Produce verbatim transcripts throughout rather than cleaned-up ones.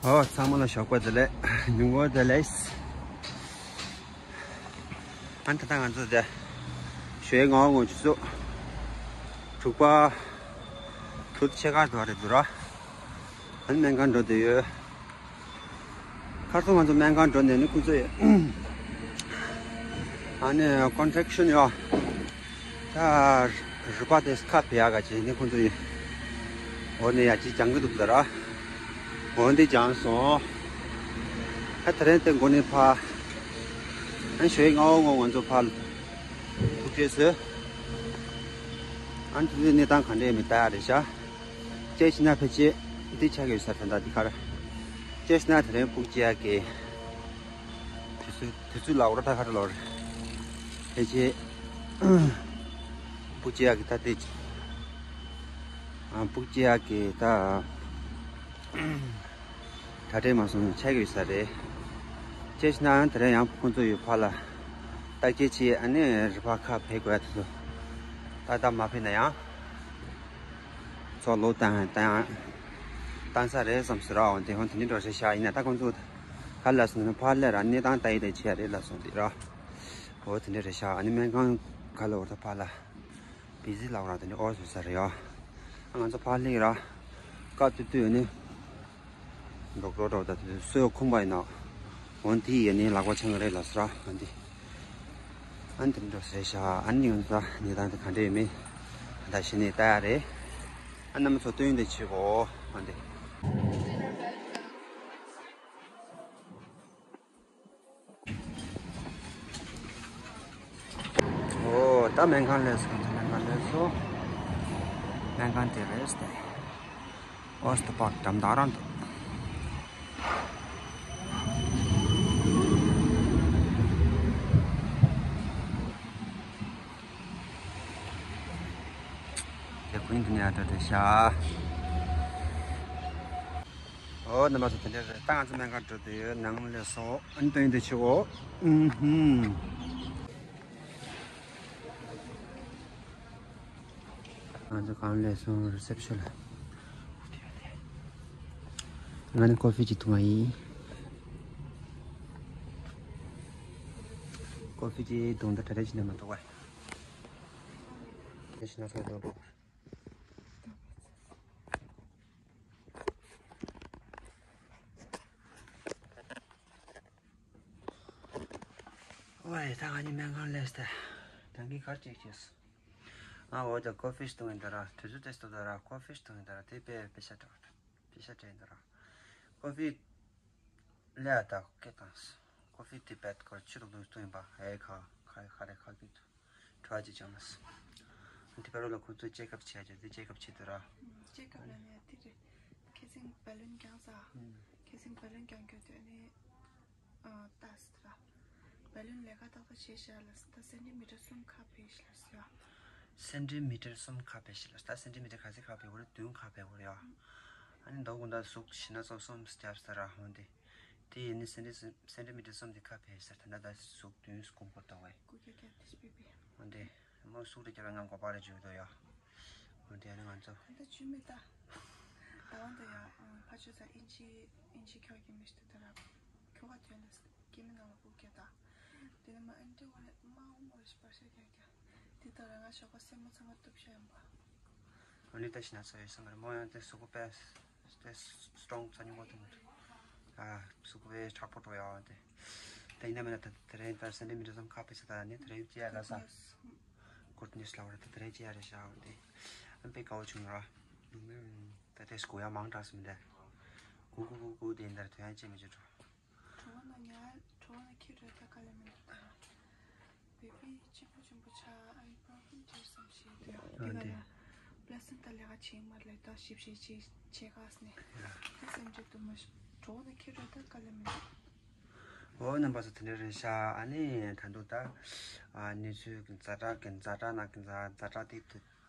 ཨོ་ཚང་མ་ལ་ཞོགས་པ་བདེ་ལེགས། ཉིན་གུང་བདེ་ལེགས། ཨ་ད་ལྟ་ང་ཚོ་དེ་ཞོགས་ངའོ་ངོ་ཅི་སུ་དྲུག་པ་དུ་ཆེ་ཁ་དུ་རེད་འདུག་ར། ཨ་ནི་སྨན་ཁང་འགྲོ་བསྡད་ཡོད། ཁར་སང་ང་ཚོ་སྨན་ཁང་འགྲོ་ནས་ནི་ཁོ་ཚོས་ཨ་ནི་ཀོན་ཊེག་ཤན་ཡོད། ད་རུས་པ་དེ་ཁ་བེ་ཡག་ག་ཅིག་ནི་ཁོ་ཚོ་ཡིན། འོ་ནི་ཡ་ཅིག་སྦྱང་གི་འདུག་ད་ར། འོ་འདི་སྦྱངས་སོང་། ད་དེ་རིང་དེ་འགོ་ནས་ཕ། ཨ་ཞོགས་ངའོ་ངོ་ང་ཚོ་ཕ་ཐུག་ཅེས་སོ། ཨ་ནི་ཐུག་དུས་གནས་སྟངས་ག་འདྲས་མི་ལྟ་ཡ་རེད་ཤག་ཅེས་ཤི་ན་ཕལ་ཆེར་འདི་ཆགས་ཀྱི་ཡོད་ས་རེད་ད་འདི་ཁར། ཅེས་ཤི་ན་དེ་རིང་སྤུག་ཅེས་ཡ་གི། དུས་ཚོད་དུས་ཚོད་ལ་འོ་ར་ད་ཁ་ར་ལོར། ཕལ་ཆེར་སྤུག་ཅེས་ཡ་གི་ད་དེ། ཨ་སྤུག་ཅེས་ཡ་གི་ད། གྲ་སྒྲིག་མ་སོང་ཆགས་ཡོད་ས་རེད། ཅེས་ཤི་ན་དེ་རིང་ཡང་ཁོང་ཚོ་ཡོད་ཕ་ལ། བརྟག་དཔྱད་བྱས་ཨ་ནི་རུས་པ་ཁ་བེ་དགོས་ཡ་དེ་ཚོ། ད་ད་མ་བེ་ན་ཡང་། ཚོགས་ལོ་བཏང་བཏང་བཏང་ས་རེད་བསམ་ཟེར་ར། འོ་དེ་ཧོན་དེ་ནི་འགྲོ་ཤེས་ཤ་ཡིན་ན་ད་ཁོང་ཚོ་ག་ལ་སོང་ན་ཕར་ལས་ར་གནས་སྟངས་ལྟ་ཡི་ལས་བྱེད་རེད་ལ་སོང་དེ་ར། འོ་དེ་འདྲ་རེད་ཤག་ཨ་ནི་སྨན་ཁང་ག་ལ་འོ་ད་ཕར་ལ་བི་ཟི་ལ་འོ་ར་དེ་འདྲ་འོ་བཟོས་ས་རེད་ཡ། ཨ་ང་ཚོ་ཕར་སླེབས་ར་སྐབས་དུས་དུས་ནི་འགྲོ་འགྲོ་འགྲོ་ད་དུས་སོས་ཁུངས་པ་ཡིན་ན་འོ་དེ་ཡི་ནི་ལག་པ་འཆང་གི་རེད་ལ་སོ་ར་འོ་དེ། ཨ་ནི་དེ་འདྲ་ཟེར་ཤག་ཨ་ནི་ང་ཚོ་གནས་སྟངས་དེ་ག་འདྲ་ཡོད་མེད་ད་ཤི་ནས་ལྟ་ཡ་རེད། ཨ་རྣམ་པ་ཚོ་སྟོན་དེ་བྱེད་གོ་ཨ་འདི། ཨོ་ད་སྨན་ཁང་སླེབས་སོང་། སྨན་ཁང་སླེབས་སོང་། སྨན་ཁང་དེ་རེད་སྟེ། ཨོ་སྟོ་པ་འགྲམ་དང་རང་འདུག་དེ་ཀུན་དུ་ནས་ཨ་ཏོ་དེ་ཤ། ཨོ་རྣམ་པ་ཚོ་དེ་འདྲ་རེད། ད་ང་ཚོ་སྨན་ཁང་འགྲོ་དུས་ནང་སླེབས་སོང་། ཨ་ནི་སྟོན་དེ་ཆུ་འོ། ཨུམ་ཧུམ། ང་ཚོ་གང་སླེབས་སོང་། རི་སེབ་ཤོན་ལ། ང་ནི་ཀོ་ཧྥི་ཅིག་འཐུང་བ་ཡིན། ཀོ་ཧྥི་ཅིག་འཐུང་ད་གྲ་སྒྲིག་བྱེད་ན་མ་གཏོགས་པ། དེ་ཤི་ན་ཚོ་འགྲོ་དགོས། ཝེ། ད་ང་གཉིས་སྨན་ཁང་སླེབས་ཏེ་ད་གིན་གར་ཅིག་བྱས། ཨ་འོ་ད་ཀོ་ཧྥི་འཐུང་ཡིན་ད་ར། དུས་ཚོད་དེ་སྟོད་ད་ར་ཀོ་ཧྥི་འཐུང་ཡིན་ད་ར། དེ་དཔེ་དཔེ་ཤ་དྲག་དཔེ་ཤ་དྲག་ཡིན་ད་ར། ཀོ་ཧྥི་ལས་ད་སྐད་བཏང་། ཀོ་ཧྥི་དེ་བེད་ཀོ་ཆུ་དུག་དུག་འཐུང་ཡིན་པ། ཨེ་ཁ་ཁ་ཁ་རེ་ཁ་ཀི་ཐུ་ཁྲོ་ཅི་ཅང་མ་སི། དེ་པར་ལ་ཁོ་ཚོས་ཅེ་ཀབ་བྱས་ཀྱི་དེ་ཅེ་ཀབ་བྱས་དུ་ར། ཅེ་ཀབ་ལ་ནི་དེ་རེད། ཁ་སང་བ་ལུན་བརྒྱངས་ས། ཁ་སང་བ་ལུན་བརྒྱངས་རྒྱུ་དེ་ནི། ཨ་ཏཱས་ར། བ་ལུན་ལས་ཀ་ཏག་ཏག་བྱས་ཤག་ལ་ད་སེན་ཊི་མི་ཊར་གསུམ་ཁ་ཕེ་ཤག་ལ་ཟེར། སེན་ཊི་མི་ཊར་གསུམ་ཁ་ཕེ་ཤག་ལ་ད་སེན་ཊི་མི་ཊར་ག་ཚད་ཁ་ཕེ་བོ་རེད། བདུན་ཁ་ཕེ་བོ་རེད་ཡ། ཨ་ནི་མདོ་དགོང་དག་གཟུགས་ཞི་ན་ཚོ་གསུམ་རྒྱབ་ས་ར་ཧོན་དེ། དེ་ཡིན་ནི་སེན་ཊི་སེན་ཊི་མི་ཊར་གསུམ་དེ་ཁ་ཕེ་ཟེར། ད་ནི་ད་གཟུགས་བདུན་སྐུམ་པོ་ཏོ་བས། ཀུ་ཀྱ་ཀྱ་ཏིས་པི་པི། ཧོན་དེ་མོ་གཟུགས་རེ་ཀྱ་ར་ང་གོ་པ་རེ་བརྗོད་དོ་ཡ། ཧོན་དེ་ཨ་ནི་ང་ཚོ། ད་ཇུ་མི་ད། ད་བ་འདི་ཡ་ཕ་ཆོས་ས་ཨིན་ཇི་ཨིན་ཇི་ཁྱོད་ཀྱི་མི་ཤི་ད་ར། ཁྱོ་ག་དོན་ལ་སྐྱེ་མི་ནང་ལ་སྤུ་སྐྱེ་དང་། དེ་ནས་མ་ཨན་ཏི་བ་ལ་མ་འོ་མོ་རེ་ཞིག་པར་ཤ་རྒྱག་རྒྱག་དེ་ལྟར་ང་ཞོགས་པ་སེན་མོ་ཚང་མ་གཏུབ་ཤ་ཡིན་པ། ཨ་ནི་ད་ཤི་ན་ཚ་བའི་སེམས་པར་མོ་ཡང་དེ་སུ་གུ་པས་དེ་སི་ཊོང་ཚ་ཉུང་བ་དང་། ཨ་སུ་གུ་པས་མཁྲེགས་པོ་འགྲོ་ཡ་བ་དེ། ད་ཡིན་ན་མིན་ན་ད་དེ་རིང་ད་སེན་ཊི་མི་ཊར་ཙམ་ཁ་ཕེ་ས་ད་ནི་དེ་རིང་ཅི་ཡ་ལ་ས། གུཌ་ནིས་ལ་བ་ར་ད་དེ་རིང་ཅི་ཡ་རེ་ཤ་བ་དེ། ཨ་པེ་ཀའོ་ཆུང་ར། ད་དེ་སྐུ་ཡ་མང་དྲགས་སུ་མི་འདྲ། གུ་གུ་གུ་གུ་དེ་འདར་དོན་ཡ་ཅི་མི་ཅི་འགྲོ། གྲོ་བོ་ན་ཉ་གྲོ་བོ་ན་ཁྱི་རོ་ད་ཀ་ལ་མི་འདུག་ད། བེ་བི་གཅིག་པུ་ཆུང་པོ་ཆ་ཨ་ཡི་པོ་རོ་བི་ལེམ་ཆེར་སམ་ཤེས་དེ་ཡང་དེ་ག་ལ་པ་ལ་སི་ཊིག་ད་ལས་ཀ་བྱེད་མ་ལས་ད་ཞིབ་ཞིབ་བྱེད་བྱེད་ག་སི་ནས་དེ་སེམས་ཅན་དུ་མ་གྲོ་བོ་ན་ཁྱི་རོ་ད་ཀ་ལ་མི་འདུག་འོ་རྣམ་པ་ཚོ་དེ་འདྲ་རེད་ཤག་ཨ་ནི་ད་དུང་ད་ཨ་ནི་ཚོའི་ཛ་དྲག་གི་ཛ་དྲག་ན་གི་ཛ་ཛ་དྲག་དེ་དུ་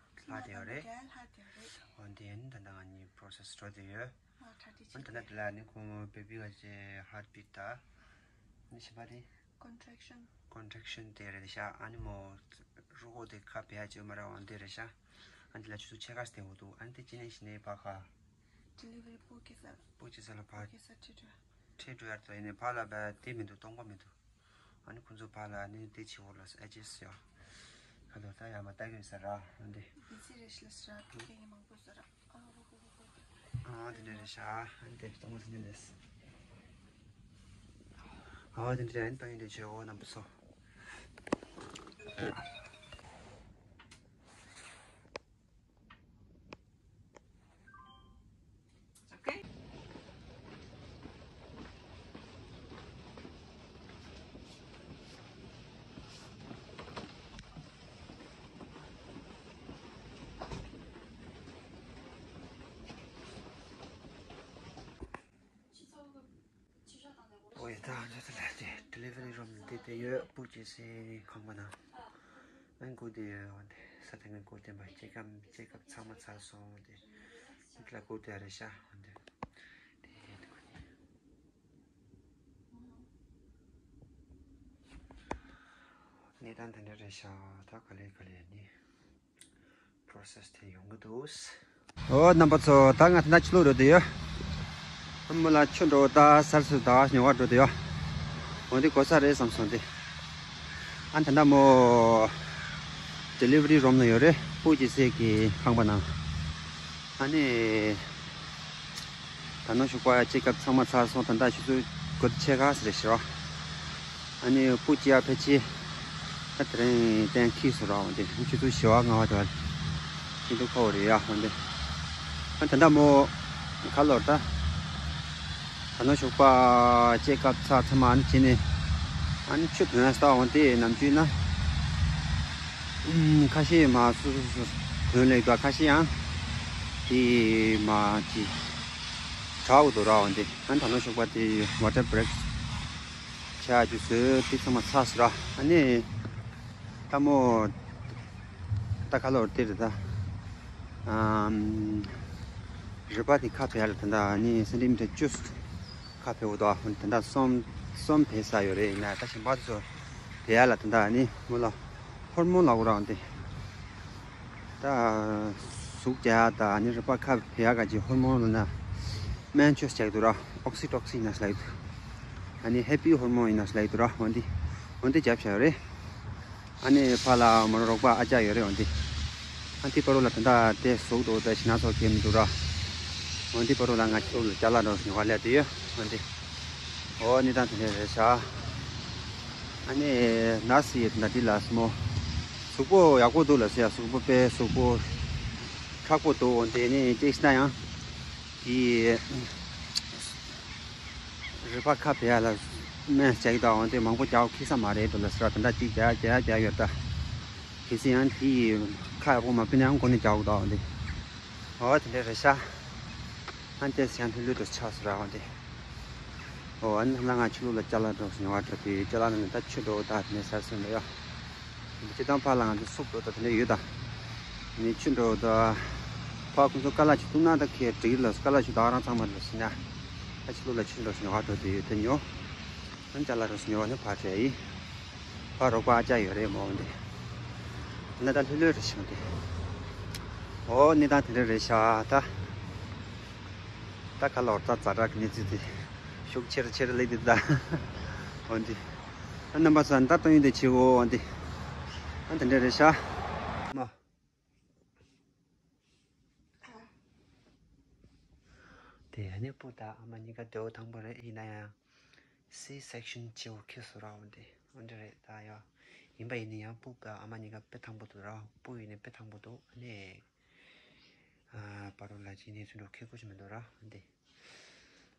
ལྷག་དེ་ཡོད་རེད། ལྷག་དེ་ཡོད་རེད། འོ་དེ་ཡིན་ད་ད་ང་གཉིས་པོ་རོ་སེ་སི་འགྲོ་དེ་ཡོད། ཨ་གྲ་སྒྲིག་ཨ་ནི་ད་ལྟ་དེ་ལ་ནི་ཁོ་བེ་བི་ག་ཅེ་ཧར་བིཊ་ད། ནི་ཞིམ་པ་རེད། ཀོན་ཊེག་ཤན། ཀོན་ཊེག་ཤན་དེ་རེད་ཤག་ཨ་ནི་མོ་རུ་ཁོ་དེ་ཁ་བེ་ཧ་ཅེ་མ་ར་འོ་དེ་རེད་ཤག་ཨ་ནི་དེ་ལ་ཆུ་ཚོད་ཕྱེད་ཀ་སྟེང་འོ་འདུག་ཨ་ནི་དེ་ཅི་ནས་ཤི་ནས་བ་ཁ། ཌི་ལི་ཝ་རི་པུ་ཀི་ས་པུ་ཀི་ས་ལ་ཕར་ཀི་ས་ཁྲིད་འགྲོ། ཁྲིད་འགྲོ་ཡར་དོ་ཡིན་ནས་ཕར་ལ་བས་དེ་མི་འདུག་སྟོང་པ་མི་འདུག་ཨ་ནི་ཁོང་ཚོ་ཕར་ལ་ཨ་ནི་དེ་བྱེད་འོ་ལ་ཨེ་ཅེས་ཡོ། ཁ་ལོ་ད་ཡར་མ་ལྟ་གི་ཡོད་ས་ར་ཨ་འདི། ཨ་འདི་འདྲ་རེད་ཤག་ཨ་འདི་སྟོང་པ་སེ་འདི་འདྲ་རེད། ཨ་འདི་འདྲ་རེད། ཨ་ནི་ཏང་ཡིན་འདྲ་བྱེད་འོ་རྣམ་པ་ཚོ། ཨོ་ཡ། ད་ང་ཚོ་དེ་ལ་དེ་ཌི་ལི་ཝ་རི་རུམ་དེ་དེ་ཡོད། པུ་ཀི་སའི་ཁང་པ་ནང་ཨན་སྒུག་བསྡད་ཡོད། འོན་ཏེ་ས་ཐག་ངན་སྒུག་བསྡད་པ་ཅེག་ཨབ་ཅེག་ཨབ་ཚང་མ་ཚར་སོང་། འོན་ཏེ་འདི་ལ་སྒུག་བསྡད་རེད་ཤག་འོན་ཏེ་དེ་ཡོད་དེ་ཁོ་ནི་གནས་སྟངས་དེ་འདྲ་རེད་ཤག་ད་ག་ལེ་ག་ལེ་ནི། པྲོ་སེ་སི་དེ་ཡོང་གི་འདུག་ཨོ་རྣམ་པ་ཚོ། ད་ང་ད་ལྟ་ཕྱི་ལོགས་འགྲོ་དུ་ཡོད། ཨ་མོ་ལ་ཆུ་འགྲོ་ད་སར་སུ་ད་ཉོ་བ་འགྲོ་དུ་ཡོད། འོ་འདི་གོ་ས་རེད་བསམ་སོང་སྟེ། ཨ་ད་ལྟ་མོ་ཌི་ལི་ཝ་རི་རུམ་ནང་ཡོད་རེད། པུ་ཀི་སའི་གི་ཁང་པ་ནང་། ཨ་ནི། ད་ནང་ཞོགས་པ་ཅེག་ཨབ་ཚང་མ་ཚར་སོང་། ད་ལྟ་ཆུ་ཚོད་དགུ་ཕྱེད་ཀ་ཙམ་རེད་ཤག་ཨ་ནི་པུ་ཀི་ཡ་ཕལ་ཆེར་ད་དེ་རིང་གཏན་འཁེལ་སོང་ར། འོ་དེ་ཆུ་ཚོད་བཞི་པ་ལྔ་པ་དེ་བར་ཅིག་ཏུ་ཁོ་རེད་ཡ། འོ་དེ་ཨ་ད་ལྟ་མོ་ག་ལོར་ད་ད་ནང་ཞོགས་པ་ཅེག་ཨབ་ཚར་ཚང་མ་ཨ་ནི་བྱས་ནས་ཨ་ནི་ཆུ་ཐོན་ཡ་ས། འོ་དེ་ནམ་རྒྱུན་ན། ཨུམ། ཁ་ཤས་མ་སུ་སུ་སུ་དོན་ལེགས་དང་ཁ་ཤས་ཡང་དེ་མ་ཅི་དྲག་འདུག་ར། འོན་ཏེ་ཨ་ད་ནང་ཞོགས་པ་དེ་ཝ་ཊར་བྷེ་རེག་བྱ་རྒྱུ་བཟོས་དེ་ཚང་མ་ཚར་སོང་ར། ཨ་ནི་ད་མོ་ད་ག་ལོར་དེ་རེད་ད། ཨམ། རི་པ་དེ་ཁ་བེ་ལ་ད་ད་ཨ་ནི་སེན་ཊི་མི་ཊར་བཅུ། ཁ་བེའུ་དོ་ཧོན་ད་ལྟ་སོམ་སོམ་བེ་ས་ཡོད་རེད། ཡིན་ན་ད་གཞན་པ་ཚོ་བེ་ཡ་ལ་ད་ལྟ་ནི་མོ་ལ་ཧོར་མོན་ལ་འུ་རང་དེ་ད་ཟུག་རྒྱ་ད་ནི་རི་པ་ཁ་བེ་ཡ་ག་ཅི་ཧོར་མོན་ལ་ན་སྨན་བཅོས་བྱས་འདུག་ར། ཨོག་སི་ཊོག་སི་ཡིན་ན་སླེབས་འདུག་ཨ་ནི་ཧེ་པི་ཧོར་མོན་ཡིན་ན་སླེབས་འདུག་ར། འོན་ཏེ་འོན་ཏེ་རྒྱབ་བྱས་ཡོད་རེད། ཨ་ནི་ཕ་ལ་མོ་རོགས་པ་ཨ་ཅག་ཡོད་རེད། འོན་ཏེ་ཨ་ཏི་པ་རོ་ལ་ད་ལྟ་དེ་ཟུག་འདུག་ད་ཞི་ན་ཚོགས་ཀྱི་མི་འདུག་ར། འོན་ཏེ་པ་རོ་ལ་ང་ཁྱོད་ལ་ཅ་ལག་འགྲོ་ཞིང་བ་ལས་དེ་ཡོད། འོན་ཏེ་ཨོ་ནི་དང་དེ་འདྲ་རེད་ཤག་ཨ་ནི་ན་སི་ཡེ་ན་དི་ལ་སི་མོ་གཟུགས་པོ་ཡག་པོ་འདུག་ལ་སི་ཡ། གཟུགས་པོ་དཔེ་གཟུགས་པོ་མཁྲེགས་པོ་འདུག་འོན་ཏེ་ནི་ཅེག་སི་ན་ཡང་དེ། རི་པ་ཁ་བེ་ཡ་ལ་སྨན་བྱ་གི་དང་དེ་མང་པོ་རྒྱག་ཁེ་ས་མ་རེད་འགྲོ་ལ་ཟེར་བ་དེ་འདྲ་གཅིག་རྒྱག་རྒྱག་རྒྱག་ཡོད་ད། གལ་སྲིད་ཡང་དེ་ཁ་ཡག་པོ་མ་ཕུལ་ན་ཡང་འགོ་ནས་རྒྱག་དགོས་ད་འོ་འདི། འོ་དེ་འདྲ་རེད་ཤག་ཨ་ནི་དེ་ཡང་ལྷོད་ལྷོད་དུ་ཆགས་ཟེར་བ་འོ་འདི། འོ་ཨ་ནི་ལ་ང་ཆུ་ལུག་ལ་ཅ་ལག་འགྲོ་ཟེར་ཉོ་བ་འགྲོ་དེ་ཅ་ལག་ནང་ནས་ད་ཆུ་འགྲོ་ད་དེ་ནས་ཟར་སོང་འདྲ་ཡོད། སྤྱིར་བཏང་ཕར་ལ་ང་ཚོ་སུབ་འགྲོ་དང་དེ་འདྲ་ཡོད་དང་། ནི་ཆུ་འགྲོ་དང་། ཕར་ཁོང་ཚོ་ཀ་ལ་ཆུ་བཏུང་ན་ད་ཁའི་འགྲིག་ལ་ཀ་ལ་ཆུ་ད་རང་ཚང་མ་འགྲོ་ཟིན་ན། ཨ་ཆུ་ལོ་ལ་ཆུ་འགྲོ་ཟིན་ཡོད་ཧ་འགྲོ་དེ་ཡོད་དེ་ཉོ། ཨ་ཅ་ལག་འགྲོ་ཟིན་ཡོད་ནི་ཕར་བྲལ་ཡིན། ཕར་རོགས་པ་ཨ་ཅག་ཡོད་རེད་མོ་འདི། ན་ད་ལྷོད་ལྷོད་རེ་བྱུང་སྟེ། ཨོ་གནས་སྟངས་དེ་འདྲ་རེད་ཤག་ད། ད་ཁ་ལོར་ད་ཛ་དྲག་གི་གནས་ཚུལ་དེ་ཤུགས་ཆེར་ཆེར་སླེབས་དེ་ད། འོན་ཏེ། ཨ་རྣམ་པ་ཚོ་ད་སྟོན་ཡོད་དེ་ཆེ་བོ་འོན་ཏེ། ཨ་དེ་འདྲ་རེད་ཤག་མ། དེ་ནས་སྤུ་དང་ཨ་མ་གཉིས་ཀ་དེའོ་དང་པོ་རེད། ཡིན་ན་ཡང་སི་སེག་ཤན་ཆེ་བོ་ཁེལ་སོང་ར། འོན་ཏེ་འོན་ཏེ་རེད་ད་ཡ། ཡིན་པ་ཡིན་ན་ཡང་སྤུ་དང་ཨ་མ་གཉིས་ཀ་དཔེ་དང་པོ་འདུག་ར། སྤུ་ཡིན་ན་དཔེ་དང་པོ་འདུག་ཨ་ནི། ཨ་པ་རོ་ལ་ཅི་ནས་ཚུར་འགྲོ་ཁེ་ཁོ་ཅི་མི་འདུག་ར། འོན་ཏེ།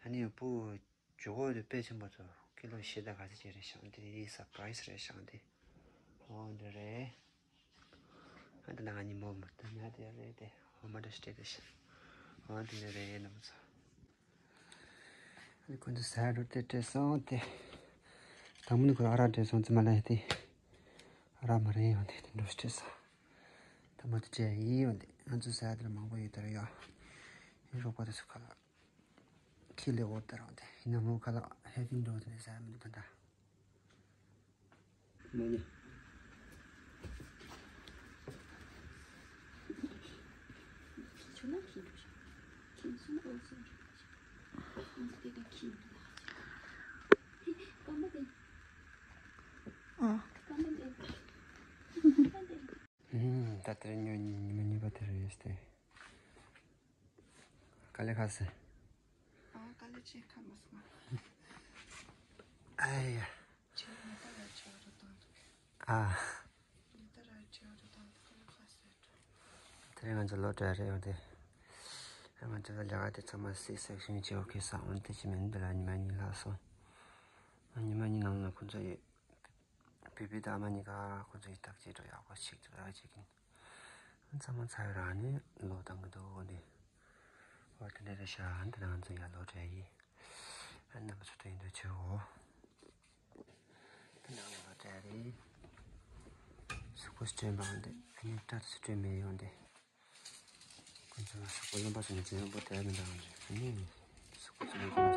ཨ་ནི་སྤུ། ཇོ་བོ་དེ་དཔེ་ཆེན་པོ་ཚོ་ཀི་ལོ་བཞི་དང་ག་ཚོད་ཅིག་རེད་ཤག་འདི་ནི་སར་པ་རའི་སི་རེད་ཤག་འདི། འོ་འདི་རེད། ཨ་འདི་ན་ང་གཉིས་མོ་མོ་ད་ན་དེ་རེད་དེ། འོ་མ་འདྲ་ཞིག་རེད་ཤག་འོ་འདི་ནི་རེད་ནམ་ཚོ། ཨ་ནི་ཁོ་ཚོ་ཟ་འགྲོ་དེ་སྤྲད་སོང་དེ། དང་པོ་ནི་ཁོ་ཨ་རག་སྤྲད་སོང་ཙི་མ་ལ་ཡ་དེ། ཨ་རག་མ་རེད་ཡང་དེ་དེ་འགྲོ་སྤྲད་སོང་། ད་མ་དེ་སྤྲད་ཡིན་ཡང་དེ་ང་ཚོ་ཟ་དེ་ལ་མང་པོ་ཡོད་དར་ཡ། ཡིན་རོགས་པ་དེ་ཚོ་ཁ་ལ། ཁྱི་ལས་འོར་ལྟར་འོང་སྟེ་ཡིན་ན་མོ་ཁ་ལག་ཧེ་ཕི་འགྲོ་དེ་ནས་ཟ་མི་འདུག་ད་ད། མོ་ནི། ཁྱོད་ན་ཁྱི་འགྲོ་ཤག་ཁྱི་ ད་ལྟ་ཉོ་ཉི་མ་གཉིས་པ་དེ་རེད་ཟེར། དཀའ་ལས་ཁག་སེ། ཨ་དཀའ་ལས་ཆེ་ཁ་མ་སོང་། ཨ་ཡ། ཆེ་ཉི་ད་ར་ཆེ་རུ་དང་། ཨ། ཉི་ད་ར་ཆེ་རུ་དང་དཀའ་ལས་ཁག་སེ། དེ་རིང་ང་ཚོ་ལོ་གྲྭ་རེད་ཡོང་དེ། ང་ཚོ་ལས་ཀ་དེ་ཚང་མ་སིག་སེག་ཤན་བྱེད་འོ་ཁེ་ས་འོན་དེ་ཅི་མིན་འདི་ལ་ཉི་མ་གཉིས་ལྷག་སོང་། ཉི་མ་གཉིས་ནང་ལ་ཁོ་ཚོ་ཡོད། བི་བི་དང་ཨ་མ་གཉིས་ཀ་ཁོ་ཚོ་ཡི་ཐག་བཅད་འགྲོ་ཡག་པོ་ཞིག་ཏུ་རག་ཅིག་ཡིན། ཚང་མ་ཚ་བའི་རང་ནས་ལོ་དང་གི་འདུག་འོ་འདི། འོ་དེ་འདྲ་རེད་ཤག་འདི་ནང་ཚོ་ཡར་ལོ་གྲྭ་ཡིན། ཨ་རྣམ་པ་ཚོ་ད་ཡིན་འདྲ་བྱེད་འོ། ད་ནང་ལོ་གྲྭ་རེད། གཟུགས་པོ་སྤྲོད་པའང་འདི་ཨ་ནི་སྐྲ་དེ་ཚོ་སྤྲོད་མེད་ཡོང་འདི། ཁོ་ཚོ་གཟུགས་པོ་རློན་པ་བྱུང་ནས་ཅི་ཡང་པོ་དེ་མི་འདྲ་བ་རེད། ཨ་ནི་གཟུགས་པོ་ཅི་ཡང་།